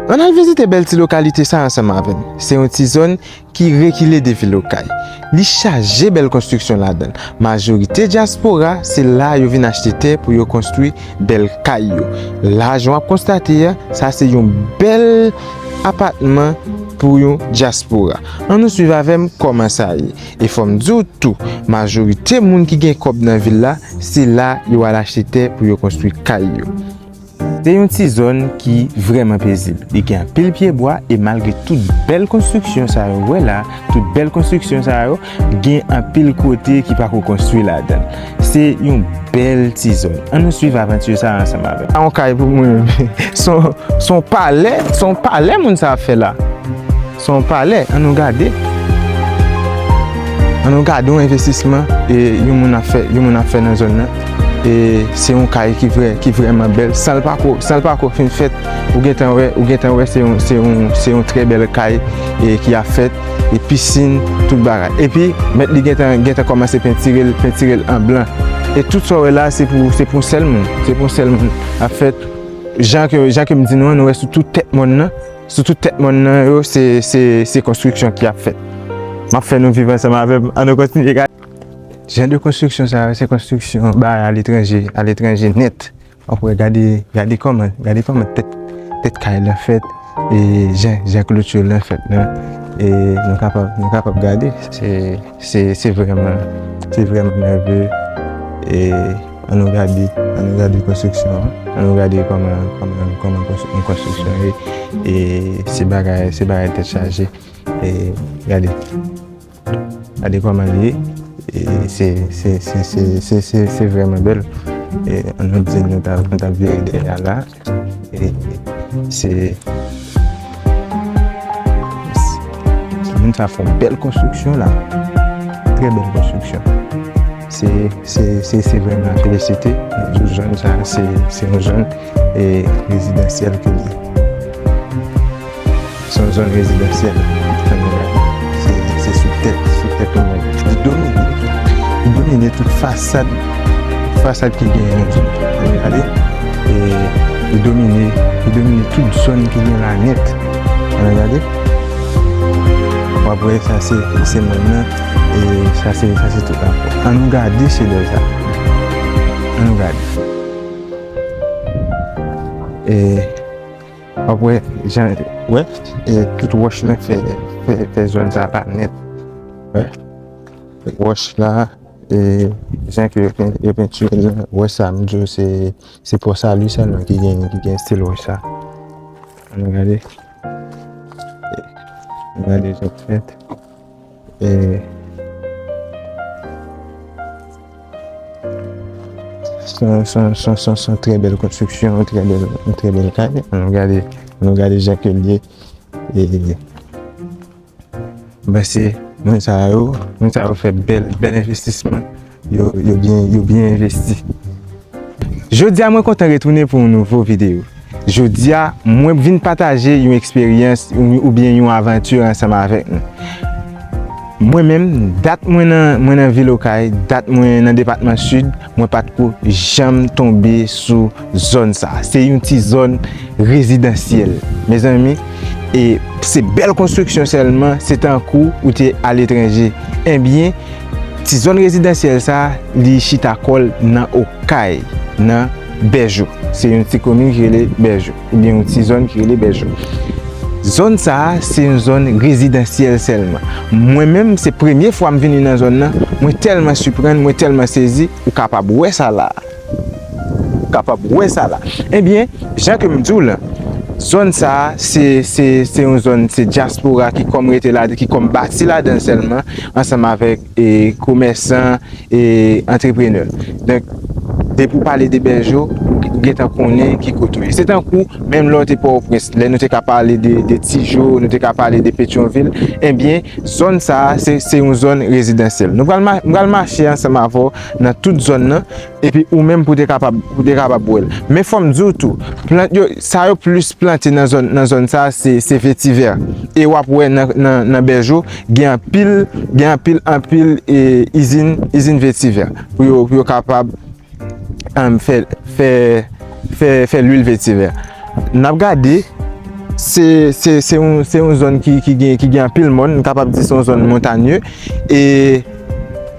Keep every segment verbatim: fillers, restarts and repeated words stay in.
Ann al vizite bèl ti lokalite sa ansanm avè m. Se yon ti zòn ki rekile de vil Okay. Li chaje bèl konstriksyon ladan l. Majorite dyaspora, se la yo vin achte tè pou yo konstwi bèl kay yo. La, jan w ap konstate a, sa se yon bèl apatman pou yon dyaspora. Ann nou swiv avè m kòman sa ye. E fò m di w tou, majorite moun ki gen kòb nan vil la, se la yo al achte tè pou yo konstwi kay yo. Se yon ti zòn ki vrèman pezib. Li gen anpil pyebwa e malgre tout bèl konstriksyon sa yo wè la, tout bèl konstriksyon sa yo, gen anpil kote ki pako konstwi ladan l. Se yon bèl ti zòn. Ann nou swiv avanti sa ansanm avè m. Sa yon kay pou mwen menm. Se yon, se yon palè, se yon palè moun sa ap fè la. Se yon palè, ann nou gade. Ann nou gade yon envestisman e yon moun ap fè, yon moun ap fè nan zòn nan. E se yon kay ki vrè, ki vrèman bèl. San l pako, san l pako fin fèt, ou gentan wè, ou gentan wè se yon, se yon, se yon trè bèl kay e ki ap fèt, e pisin, tout bagay. Epi mèt li gentan, gentan kòmanse pentire l, pentire l an blan. E tout sa w wè la, se pou, se pou yon sèl moun. Se pou yon sèl moun ap fèt. Jan ke, jan ke m di nou an, nou wè sou tout tèt mòn nan. Sou tout tèt mòn nan yo, se, se, se konstriksyon ki ap fèt. M ap fè nou viv ansanm avè m. Ann nou kontinye gade. Jan de konstriksyon sa yo, se konstriksyon bay aletranje, aletranje nèt. W ap wè, gade, gade kòman, gade kòman tèt, tèt kay lan fèt, e jan, jan kloti lan fèt lan. E nou kapab, nou kapab gade, se, se, se vrèman, se vrèman mèveye. E ann nou gade, ann nou gade konstriksyon an. Ann nou gade kòman, kòman, kòman konstri-, yon konstriksyon ye. E se bagay, se bagay tèt chaje. E gade. Gade kòman li ye. E se, se, se vrèman bèl. E ann nou di nou ta, nou ta vire dèyè a la. E se, se moun sa fè yon bèl konstriksyon la. Trè bèl konstriksyon. Se, se, se, se vrèman felisite. Tout zòn sa, se, se yon zòn, e, rezidansyèl ke li ye. Se yon zòn rezidansyèl. Se, se sou tèt, sou tèt yon moun. Li domine, li domine tout fasad, tout fasad ki genyen nan zòn. Ann gade, e, li domine, li domine tout zòn ki gen la nèt. Ann gade. W ap wè sa se, se mòn nan, e sa se, sa se tout la. Ann nou gade chedèv sa. Ann nou gade. E W ap wè, jan, wè, e tout wòch lan fè, fè, fè zòn sa la nèt. Wè. Wòch la, e jan ke yo pen-, yo pentire l lan, wòch sa, m di w se, se Pò Sali sèlman ki gen, ki gen estil wòch sa. Ann gade. Ann gade jan l fèt. E se yon, se yon, se yon, se yon, se yon trè bèl konstriksyon, yon trè bèl, yon trè bèl kay. Ann nou gade, ann nou gade jan ke l ye. E m panse moun sa yo, moun sa yo fè bèl, bèl envestisman. Yo, yo byen, yo byen envesti. Jodi a, mwen kontan retounen pou yon nouvo videyo. Jodi a, mwen vin pataje yon eksperyans ou, oubyen yon avanti ansanm avèk nou. Mwen menm, dat mwen nan, mwen nan vil Okay, dat mwen nan depatman Sid, mwen pa t ko janm tonbe sou zòn sa. Se yon ti zòn rezidansyèl. Mezanmi, e se bèl konstriksyon sèlman, se tankou ou te aletranje. Ebyen, ti zòn rezidansyèl sa, li chita kò l nan Okay, nan Bèjo. Se yon ti komin ki rele Bèjo, oubyen yon ti zòn ki rele Bèjo. Zòn sa a, se yon zòn rezidansyèl sèlman. Mwen menm, se premye fwa m vini nan zòn nan, mwen tèlman siprann, mwen tèlman sezi, ou kapab wè sa la. Ou kapab wè sa la. Ebyen, jan ke m di w lan, zòn sa a, se, se, se yon zòn, se dyaspora ki kòm rete ladan, ki kòm bati ladan l sèlman, ansanm avèk, e, komèsan, e, antreprenè. Donk, depi w pale de Bèjo, ou, ou gentan konnen ki kote w ye. Se tankou, menm lè w te Pòtoprens, lè nou te ka pale de, de Tijo, nou te ka pale de Petyonvil, ebyen, zòn sa a, se, se yon zòn rezidansyèl. Nou pral ma-, m pral mache ansanm avè w nan tout zòn nan, epi ou menm pou w te kapab, pou w te kapab wè l. Men fò m di w tou, plant yo, sa yo plis plante nan zòn, nan zòn sa a, se, se vetivè. E w ap wè nan, nan, nan Bèjo, gen anpil, gen anpil, anpil, e, izin, izin vetivè pou yo, pou yo kapab, em, fè, fè, fè, fè lwil vetivè. N ap gade, Se, se, se yon, se yon zòn ki, ki gen, ki gen anpil mòn, m kapab di se yon zòn montanye, e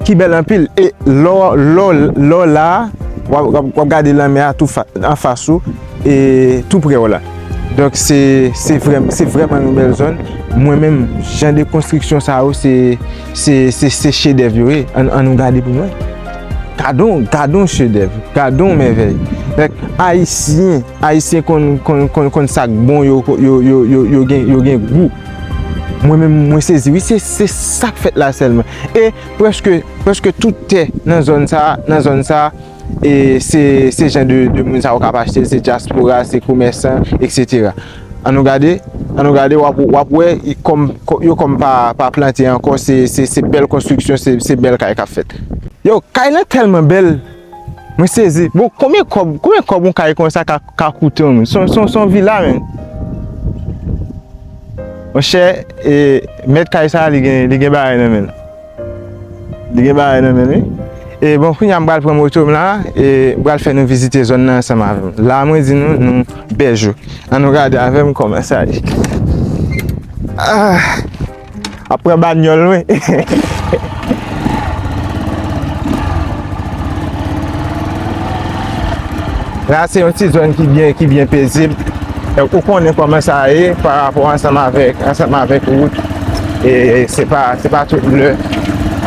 ki bèl anpil. E lè w, lè w, lè w la, w ap, w ap, w ap gade lanmè a tou fa-, anfas ou, e tou prè w la. Donk, se, se vrè-, se vrèman yon bèl zòn. Mwen menm, jan de konstriksyon sa yo, se, se, se, se chedèv yo ye. Ann, ann nou gade pou nou wè. Gade yon, gade yon chedèv, gade yon mèvèy. Donk, Ayisyen, Ayisyen konn, konn, konn, konn sa k bon, yo, yo, yo, yo, yo gen, yo gen gou. Mwen menm, mwen sezi, wi, se, se sa k fèt la sèlman. E prèske, prèske tout tè nan zòn sa, nan zòn sa, e se, se jan de, de moun sa yo k ap achte, se dyaspora, se komèsan, etsetera. Ann nou gade, ann nou gade, w ap, w ap wè, i kòm, kò-, yo kòm pa, pa plante ankò, se, se, se bèl konstriksyon, se, se bèl kay k ap fèt. Yo, kay lan tèlman bèl, mwen sezi. Bon, konbyen kòb, konbyen kòb yon kay konsa ka, ka koute yon moun? Se yon, se yon, se yon vila, menn. Monchè, e, mèt kay sa, li gen, li gen bagay nan men l. Li gen bagay nan men l, wi. E bon, kounye a m pral pran moto m la, e m pral fè nou vizite zòn nan ansanm avè m. La, mwen di nou, nou Bèjo. Ann nou gade avè m kòman sa ye. Ah, ap pran banyòl, wi. La, se yon ti zòn ki byen, ki byen pezib. Ou konnen kòman sa ye pa rapò ansanm avèk, ansanm avèk wout. E se pa, se pa tout lè,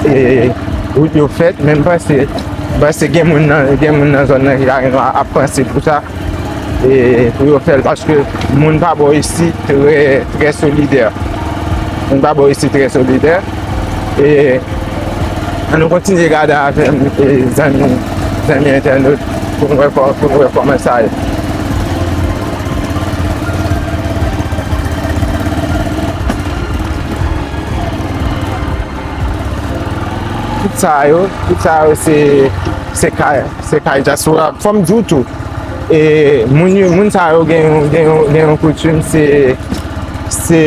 e, wout yo fèt, men m panse, m panse gen moun nan, gen moun nan zòn nan ki ta gen dwa ap panse pou sa, e, pou yo fè l, paske moun pa bò isit trè, trè solidè. Moun pa bò isit trè solidè. E ann nou kontinye gade avè m, e, zanmi, zanmi entènot, pou n wè kò-, pou n wè kòman sa ye. Tout sa yo, tout sa yo se, se kay, se kay dyaspora. Fò m di w tou, e moun yo, moun sa yo gen yon, gen yon, gen yon koutim, se, se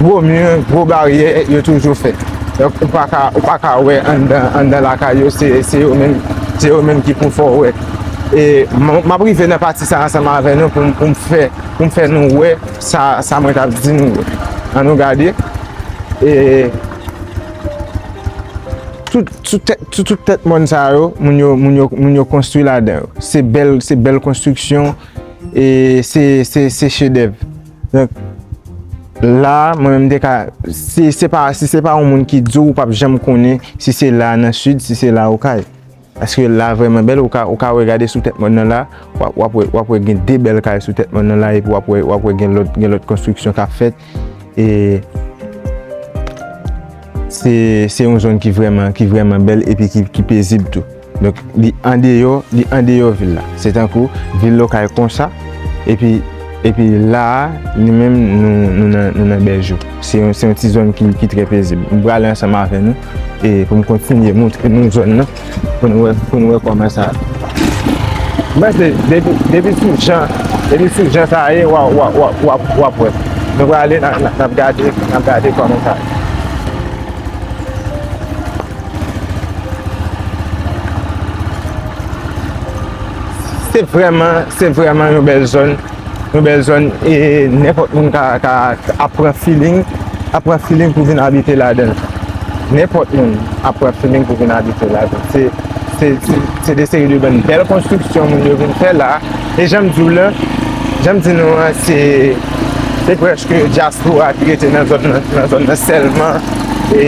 gwo mi, gwo baryè yo toujou fè. Donk, ou pa ka, ou pa ka wè anndan, anndan lakay yo, se, se yo menm, se yo menm ki pou fè w wè. E m, m ap rive nan pati sa ansanm avè nou pou m, pou m fè, pou m fè nou wè sa, sa mwen t ap di nou yo. Ann nou gade. E tout, tout tèt, tout, tout tèt mòn sa yo, moun yo, moun yo, moun yo konstwi ladan yo. Se bèl, se bèl konstriksyon, e se, se, se chedèv. Donk, la, mwen menm, m te ka, si se pa, si se pa yon moun ki di w, ou p ap janm konnen si se la nan sid, si se la Okay. Paske la vrèman bèl, ou ka, ou ka wè, gade sou tèt mòn nan la, w ap, w ap wè, w ap wè gen de bèl kay sou tèt mòn nan la, epi w ap wè, w ap wè gen lòt, gen lòt konstriksyon k ap fèt. E se, se yon zòn ki vrèman, ki vrèman bèl epi ki, ki pezib tou. Donk, li andeyò, li andeyò vil la. Se tankou vil Okay konsa, epi, epi la a, li menm, nou, nou nan, nou nan Bèjo. Se yon, se yon ti zòn ki, ki trè pezib. M prale ansanm avè nou, e pou m kontinye montre nou zòn nan, pou nou wè, pou nou wè kòman sa. M panse depi, depi sou jan, depi sou jan sa ye, w a, w a, w a, w a, w ap wè. Nou prale, n a, n a, n ap gade, n ap gade kòman sa ye. Se vrèman, se vrèman yon bèl zòn. Yon bèl zòn, e nenpòt moun ka, ka, ka ap pran feeling, ap pran feeling pou vin abite ladan l. Nenpòt moun ap pran feeling pou vin abite ladan l. Se, se, se, se de seri de bann bèl konstriksyon moun yo vin fè la. E jan m di w lan, jan m di nou an, se, se prèske dyaspora ki rete nan zòn nan, nan zòn nan sèlman, e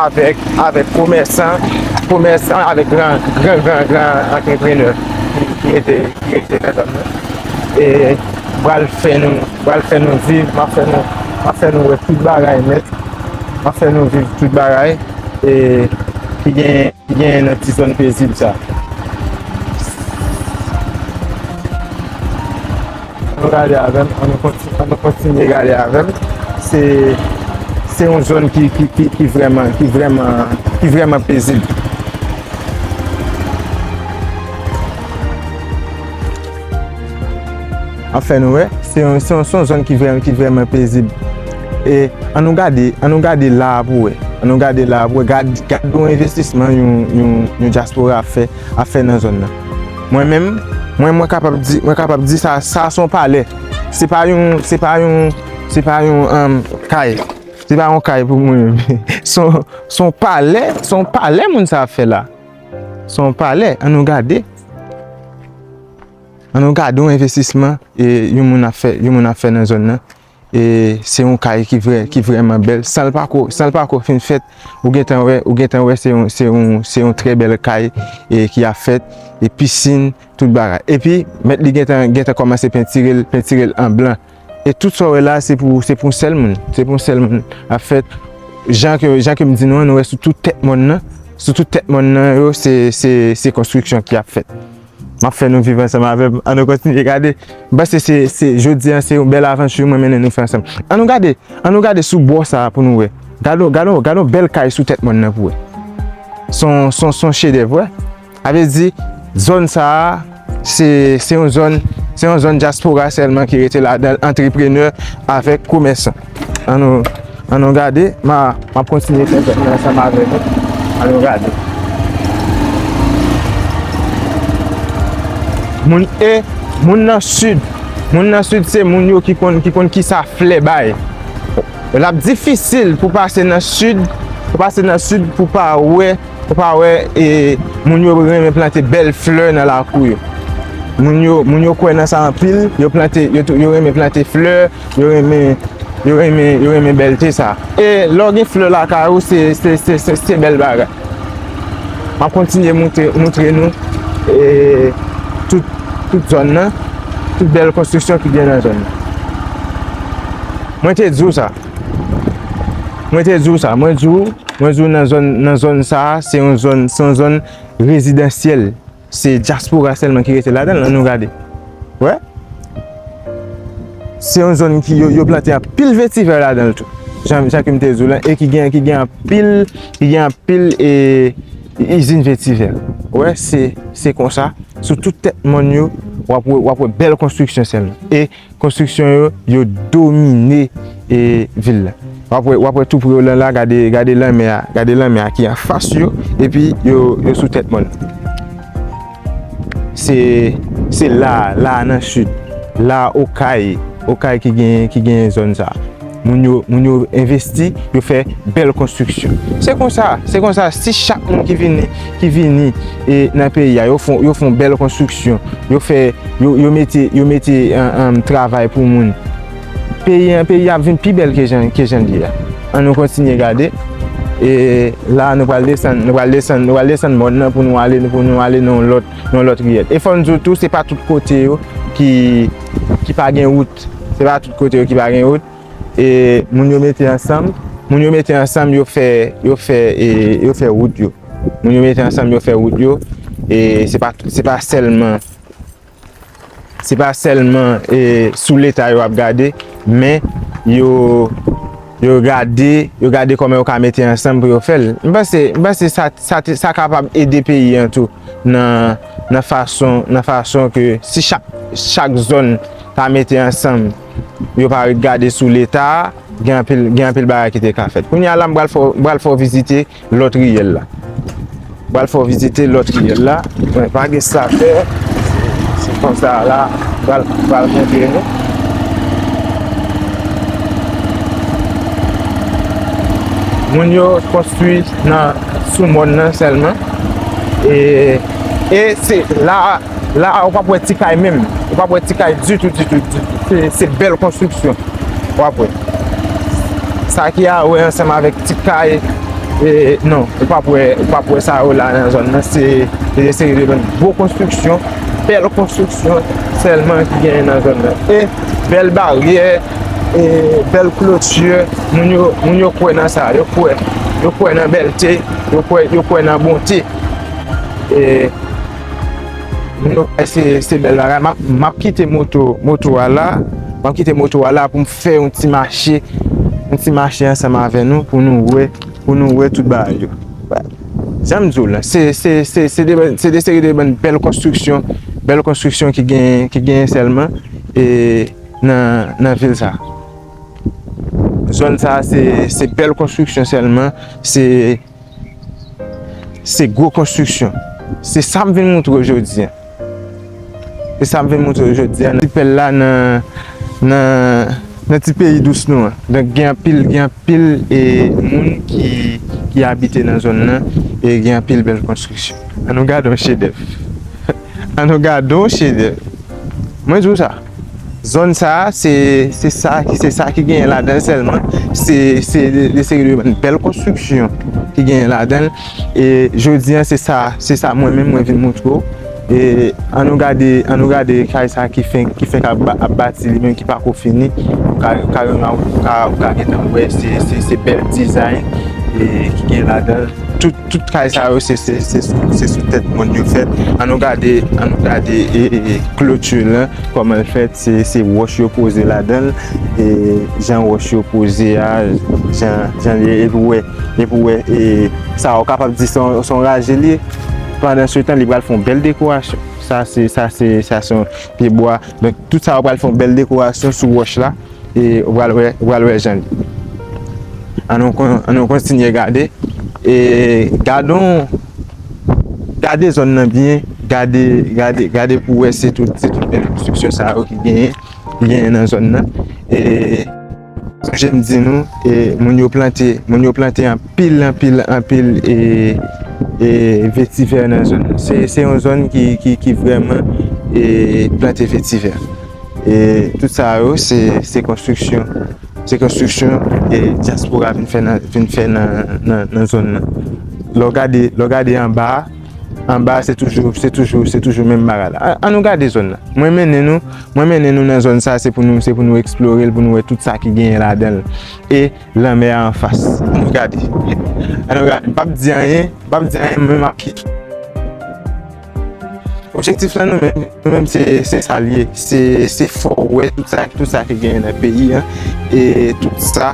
avèk, avèk komèsan, komèsan avèk gran, gran, gran, gran antreprenè ki, ki rete, ki rete nan zòn nan. E m pral fè nou, m pral fè nou viv, m ap fè nou, m ap fè nou wè tout bagay nèt. M ap fè nou viv tout bagay, e, ki gen, ki genyen nan ti zòn pezib sa. Ann nou gade avè m, ann nou konti-, ann nou kontinye gade avè m. Se, se yon zòn ki, ki, ki, ki vrèman, ki vrèman, ki vrèman pezib. Anfen, nou wè, se yon, se yon, se yon zòn ki vrèman, ki vrèman pezib. E ann nou gade, ann nou gade la a pou wè. Ann nou gade la a pou wè. Gad, gad yon envestisman yon, yon, yon dyaspora ap fè, ap fè nan zòn nan. Mwen menm, mwen, mwen kapab di, mwen kapab di sa, sa se yon palè. Se pa yon, se pa yon, se pa yon, um, kay. Se pa yon kay pou mwen. Se yon, se yon palè, se yon palè moun sa ap fè la. Se yon palè. Ann nou gade. Ann nou gade yon envestisman e yon moun ap fè, yon moun ap fè nan zòn nan. E se yon kay ki vrè, ki vrèman bèl. San l pako, san l pako fin fèt, ou gentan wè, ou gentan wè se yon, se yon, se yon trè bèl kay e ki ap fèt, e pisin, tout bagay. Epi, mèt li gentan, gentan kòmanse pentire l, pentire l an blan. E tout sa w wè la, se pou, se pou yon sèl moun. Se pou yon sèl moun ap fèt. Jan ke, jan ke m di nou an, nou wè sou tout tèt mòn nan. Sou tout tèt mòn nan yo, se, se, se konstriksyon ki ap fèt. M ap fè nou viv ansanm avè m. Ann nou kontinye gade. M panse se, se, jodi a, se yon bèl avanti mwen mennen nou fè ansanm. Ann nou gade, ann nou gade sou bò sa a pou nou wè. Gade, gade, gade yon bèl kay sou tèt mòn nan pou wè. Se yon, se yon, se yon chedèv, wè. Sa vle di, zòn sa a, se, se yon zòn, se yon zòn dyaspora sèlman ki rete ladan l, antreprenè avèk komèsan. Ann nou, ann nou gade, m a, m ap kontinye fè zòn nan ansanm avè nou. Ann nou gade. Moun e, moun nan sid. Moun nan sid se moun yo ki konn, ki konn kisa flè bay. L ap difisil pou pase nan sid, pou pase nan sid pou pa wè, pou pa wè, e, moun yo renmen plante bèl flè nan lakou yo. Moun yo, moun yo kwè nan sa anpil, yo plante, yo tou, yo renmen plante flè, yo renmen, yo renmen, yo renmen bèlte sa. E lè w gen flè lakay ou, se, se, se, se, se bèl bagay. M ap kontinye moutre, moutre nou, e, tout, tout zòn nan, tout bèl konstriksyon ki gen nan zòn nan. Mwen te di w sa. Mwen te di w sa. Mwen di w, mwen di w nan zòn, nan zòn sa a, se yon zòn, se yon zòn rezidansyèl. Se dyaspora sèlman ki rete ladan l, ann nou gade. Wè? Se yon zòn ki yo, yo plante anpil vetivè ladan l tou. Jan, jan ke m te di w lan, e ki gen, ki gen anpil, ki gen anpil, e, izin vetivè. Wè, se, se konsa. Sou tout tèt mòn yo, w ap wè, w ap wè bèl konstriksyon sèlman. E konstriksyon yo, yo domine, e, vil la. W ap wè, w ap wè tou pre w lan la, gade, gade lanmè a, gade lanmè a ki anfas yo, epi yo, yo sou tèt mòn. Se, se la, la nan sid, la Okay, Okay ki gen, ki gen zòn sa. Moun yo, moun yo envesti, yo fè bèl konstriksyon. Se konsa, se konsa, si chak moun ki vini, ki vini, e, nan peyi a, yo fon, yo fon bèl konstriksyon, yo fè, yo, yo mete, yo mete, an, an, travay pou moun. Peyi an, peyi a ap vin pi bèl ke jan, ke jan l ye a. Ann nou kontinye gade. E la, nou pral desann, nou pral desann, nou pral desann mòn nan pou nou ale, pou nou ale nan yon lòt, nan yon lòt riyèl. E fò n di w tou, se pa tout kote yo ki, ki pa gen wout. Se pa tout kote yo ki pa gen wout. E moun yo mete ansanm, moun yo mete ansanm, yo fè, yo fè, e, yo fè wout yo. Moun yo mete ansanm, yo fè wout yo. E se pa, se pa sèlman, se pa sèlman, e, sou Leta yo ap gade, men yo, yo gade, yo gade kòman yo ka mete ansanm pou yo fè l. M panse, m panse sa, sa, te- sa kapab ede peyi an tou nan, nan fason, nan fason ke si chak, chak zòn ta mete ansanm, yo pa ret gade sou Leta, gen anpil, gen anpil bagay ki te ka fèt. Kounye a la, m pral fè w, m pral fè w vizite lòt riyèl la. M pral fè w vizite lòt riyèl la. Mwen pa gen sa fè. Se konsa la, m pral, m pral montre nou. Moun yo konstwi nan, sou mòn nan sèlman. E, e se la, la ou p ap wè ti kay menm. Ou p ap wè ti kay ditou, ditou, ditou. Se, se bèl konstriksyon. W ap wè. Sa ki a wè ansanm avèk ti kay, e, non, ou p ap wè, ou p ap wè sa yo la nan zòn nan. Se, se de seri de bann gwo konstriksyon, bèl konstriksyon sèlman ki genyen nan zòn nan. E bèl baryè, e bèl kloti, moun yo, moun yo kwè nan sa, yo kwè, yo kwè nan bèlte, yo kwè, yo kwè nan bonte. E, moun yo kwè se, se bèl bagay. M ap, m ap kite moto, moto a la, m ap kite moto a la pou m fè yon ti mache, yon ti mache ansanm avè nou, pou nou wè, pou nou wè tout bagay yo. Jan m di w la, se, se, se, se de, se de seri de bann bèl konstriksyon, bèl konstriksyon ki gen, ki genyen sèlman, e, nan, nan vil sa. Zòn sa, se, se bèl konstriksyon sèlman, se, se gwo konstriksyon. Se sa m vin montre w jodi a. Se sa m vin montre w jodi a. Ti pèl la nan, nan, nan ti peyi dous nou an. Donk, gen anpil, gen anpil, e, moun ki, ki abite nan zòn nan, e gen anpil bèl konstriksyon. Ann nou gade yon chedèv. Ann nou gade yon chedèv. Mwen di w sa. Zòn sa a, se, se sa, se sa ki genyen ladan l sèlman. Se, se de, de seri de bèl konstriksyon ki genyen ladan l. E jodi a, se sa, se sa mwen menm mwen vin montre w. E ann nou gade, ann nou gade kay sa ki fenk, ki fenk ap, ba- ap bati li menm, ki pako fini. Ou ka, ou ka, ou ka, ou ka gentan wè se, se, se bèl dizay, e, ki gen ladan l. Tout, tout kay sa yo, se, se, se, sou, se sou tèt moun yo fèt. Ann nou gade, ann nou gade, e, e, e, kloti lan, kòman l fèt, se, se wòch yo poze ladan l, e, jan wòch yo poze a, jan, jan li ye, epi w wè, epi w wè, e, sa w kapab di se yon, se yon raje li ye. Pandan se tan, li pral fè yon bèl dekorasyon. Sa se, sa se, sa se yon pye bwa. Donk, tout sa yo pral fè yon bèl dekorasyon sou wòch la. E ou pral wè, ou pral wè jan li. Ann nou kon- ann nou kontinye gade. E gadon, gade zòn nan byen, gade, gade, gade pou wè se tout, se tout bèl konstriksyon sa yo ki genyen, ki genyen nan zòn nan. E sonje m di nou, e moun yo plante, moun yo plante anpil, anpil, anpil, e, e vetivè nan zòn nan. Se, se yon zòn ki, ki, ki vrèman, e, plante vetivè. E tout sa yo, se, se konstriksyon. Se konstriksyon, e, dyaspora vin fè nan, vin fè nan, nan, nan zòn nan. Lè w gade, lè w gade anba a, anba a se toujou, se toujou, se toujou menm bagay la. A- Ann nou gade zòn nan. Mwen mennen nou, mwen mennen nou nan zòn sa, se pou nou, se pou nou eksplore l, pou nou wè tout sa ki genyen ladan l. E lanmè a anfas. Ann nou gade. Ann nou gade. M p ap di anyen, m p ap di anyen, men m ap kite. Objektif la nou menm, nou menm se, se sa l ye. Se, se fè w wè tout sa, tout sa ki genyen nan peyi a. E tout sa,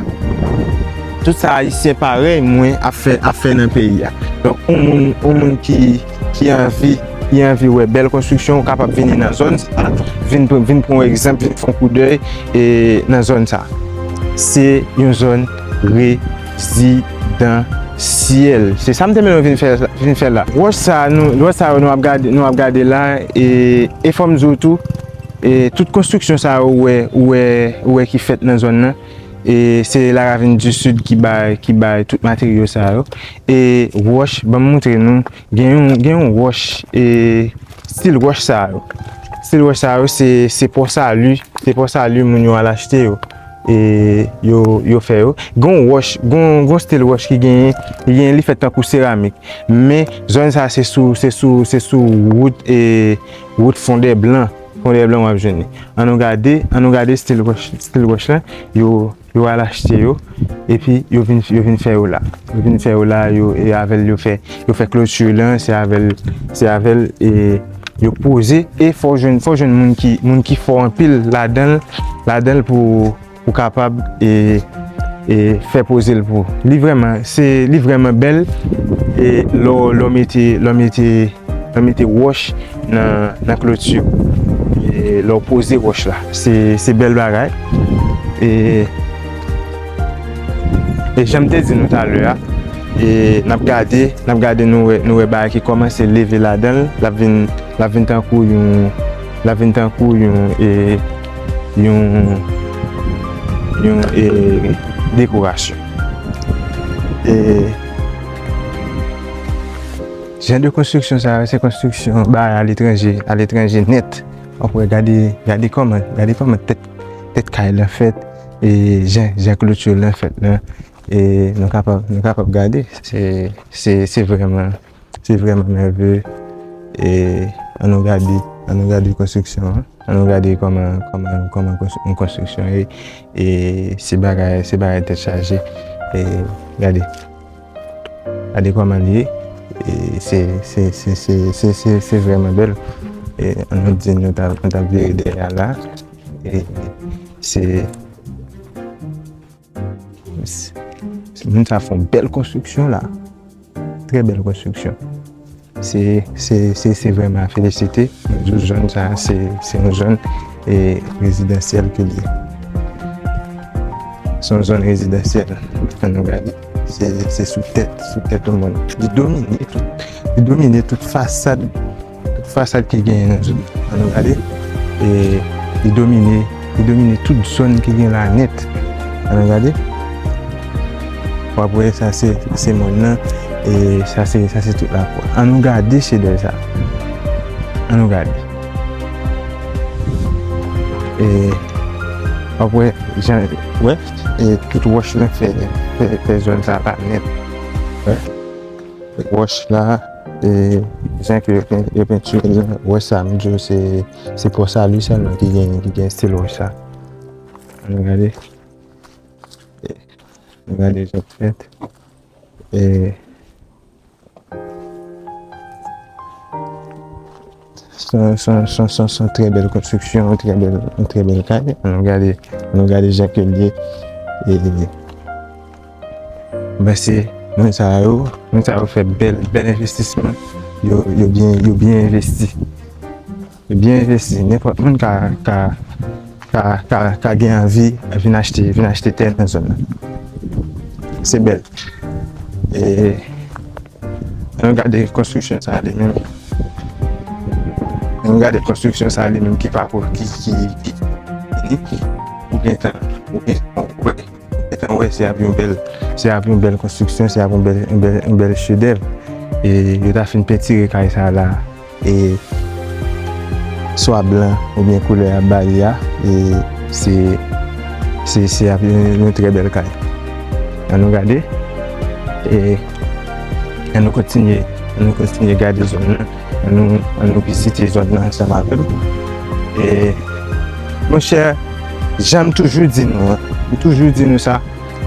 tout sa Ayisyen parèy mwen ap fè, ap fè nan peyi a. Donk, yon moun, yon moun ki, ki anvi, ki anvi wè bèl konstriksyon, ou kapab vini nan zòn sa, vin, vin pran yon egzanp, vin fè yon koudèy, e, nan zòn sa. Se yon zòn rezidansyèl. Se sa m te mennen w vin fè, vin fè la. Wòch sa a, nou, wòch sa yo nou ap gade, nou ap gade la, e, e fò m di w tou, e, tout konstriksyon sa yo ou wè, ou wè, ou wè ki fèt nan zòn nan, e, se La Ravine du Sud ki bay, ki bay tout materyo sa yo. E wòch, ban m montre nou, gen yon, gen yon wòch, e, stil wòch sa yo. Stil wòch sa yo, se, se Pò Sali, se Pò Sali moun yo al achte yo. E yo, yo fè yo. Gon wòch, gon, gon stil wòch ki genyen, ki genyen, li fèt tankou seramik. Men zòn sa se sou, se sou, se sou wout, e, wout Fondèblan. Fondèblan w ap jwenn li. Ann nou gade, ann nou gade stil wòch, stil wòch lan. Yo, yo al achte yo. Epi yo vin, yo vin fè yo la. Yo vin fè yo la, yo, e avè l yo fè, yo fè kloti lan, se avè l, se avè l, e yo poze, e fò w jwenn, fò w jwenn moun ki, moun ki fò anpil ladan l, ladan l pou, pou kapab, e, e fè poze l pou. Li vrèman, se, li vrèman bèl, e lè w, lè w mete, lè w mete, lè w mete wòch nan, nan kloti, e lè w poze wòch la. Se, se bèl bagay. E, e jan m te di nou talè a, e n ap gade, n ap gade, nou wè, nou wè bagay ki kòmanse leve ladan l, l ap vin, l ap vin tankou yon, l ap vin tankou yon, e, yon, yon, e, dekorasyon. E jan de konstriksyon sa yo, se konstriksyon bay aletranje, aletranje nèt. Ou wè, gade, gade kòman, gade kòman tèt, tèt kay lan fèt, e jan, jan kloti lan fèt lan. E nou kapab, nou kapab gade, se, se, se vrèman, se vrèman mèveye. E ann nou gade, ann nou gade konstriksyon an. Ann nou gade kòman, kòman, kòman konstri- yon konstriksyon ye. E se bagay, se bagay tèt chaje. E gade. Gade kòman li ye. E se, se, se vrèman bèl. E ann nou di nou t ap, nou t ap vire dèyè a la. E se, se, se moun sa fè yon bèl konstriksyon la. Trè bèl konstriksyon. Se, se, se, se vrèman a felisite. Mwen di w zòn sa a, se, se yon zòn, e, rezidansyèl ke l ye. Se yon zòn rezidansyèl. Ann nou gade. Se, se sou tèt, sou tèt yon moun. Li domine tout, li domine tout fasad, tout fasad ki genyen nan zòn. Ann nou gade. E li domine Li domine tout zòn ki gen la nèt. Ann gade. W ap wè sa se, se mòn nan. E sa se, sa se tout lakou a. Ann nou gade chedèv sa. Ann nou gade. E w ap wè jan, wè, e tout wòch lan fè, fè, fè zòn sa la nèt. Wè. Wòch la, e jan ke yo pen-, yo pentire l lan, wòch sa, m di w se, se Pò Sali sèlman ki gen, ki gen estil wòch sa. Ann gade. E, ann gade jan l fèt. E, se yon, se yon, se yon, se yon, se yon trè bèl konstriksyon, yon trè bèl, yon trè bèl kay. Ann gade, ann gade jan ke l ye. E, Mwen panse moun sa yo, moun sa yo fè bèl, bèl envestisman. Yo, yo byen, yo byen envesti. Yo byen envesti. Nenpòt moun ka, ka, ka, ka, ka gen anvi vin achte, vin achte tè nan zòn nan. Se bèl. E, ann gade konstriksyon sa li menm. Ann gade konstriksyon sa li menm ki pa pou, ki, ki, ki, ki, ou gentan, ou gentan wè. Gentan wè se ap yon bèl, se ap yon bèl konstriksyon, se ap yon bèl, yon bèl, yon bèl chedèv. E yo ta fin pentire kay sa la, e swa blan oubyen koulè y ap ba li a, e se, se, se ap yon, yon trè bèl kay. Ann nou gade, e ann nou kontinye, ann nou kontinye gade zòn nan. Ann nou, ann nou vizite zòn nan ansanm avè m. E, monchè, jan m toujou di nou an, m toujou di nou sa,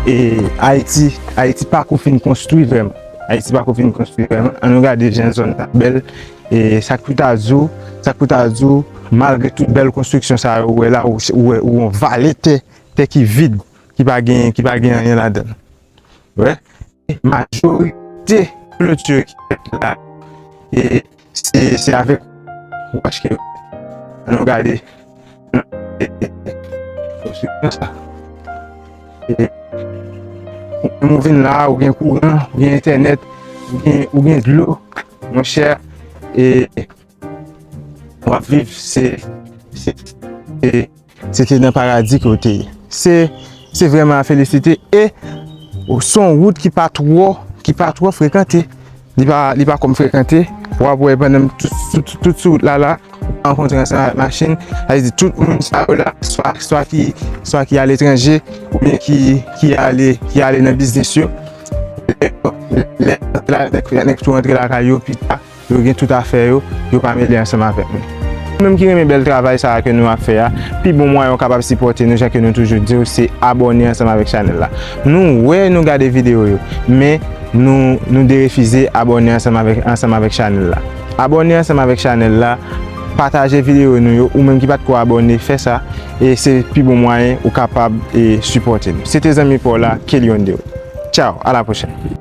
e, Ayiti, Ayiti pako fin konstwi vrèman. Ayiti pako fin konstwi vrèman. Ann nou gade jan zòn sa bèl. E, sa k pou ta di w, sa k pou ta di w, malgre tout bèl konstriksyon sa yo ou wè la, ou, ou wè, ou yon vale tè, tè ki vid, ki pa gen, ki pa gen anyen ladan l. Wè, majorite kloti ki fèt la, e se, se avèk wòch ke yo fèt. Ann nou gade. E, e, e, konstriksyon sa. E, ou vin la, ou gen kouran, ou gen entènèt, ou gen, ou gen dlo, monchè, e w ap viv, se, se, se Se te nan paradi ke w te ye. Se, se vrèman a felisite e se yon wout ki pa twò, ki pa twò frekante. Li pa, li pa kòm frekante. W ap wè pandan m tout, tout, tout sou wout la la, m rankontre ansanm avèk machin. Sa vle di tout moun sa yo la, swa, swa ki, swa ki aletranje, oubyen ki, ki ale, ki ale nan biznis yo. Lè, lè, lè, nèg, nèg tou rantre lakay yo pita. Yo gen tout afè yo, yo pa mele ansanm avèk nou. Ou menm ki renmen bèl travay sa a ke nou ap fè a, pi bon mwayen ou kapab sipòte nou, jan ke nou toujou di w, se abòne ansanm avèk chanèl la. Nou wè nou gade videyo yo, men nou, nou derefize abòne ansanm avèk, ansanm avèk chanèl la. Abòne ansanm avèk chanèl la, pataje videyo nou yo, ou menm ki pa t ko abòne, fè sa, e se pi bon mwayen ou kapab, e, sipòte nou. Se te zanmi pa w la, Kelionde. Tchaw, a la pwochèn.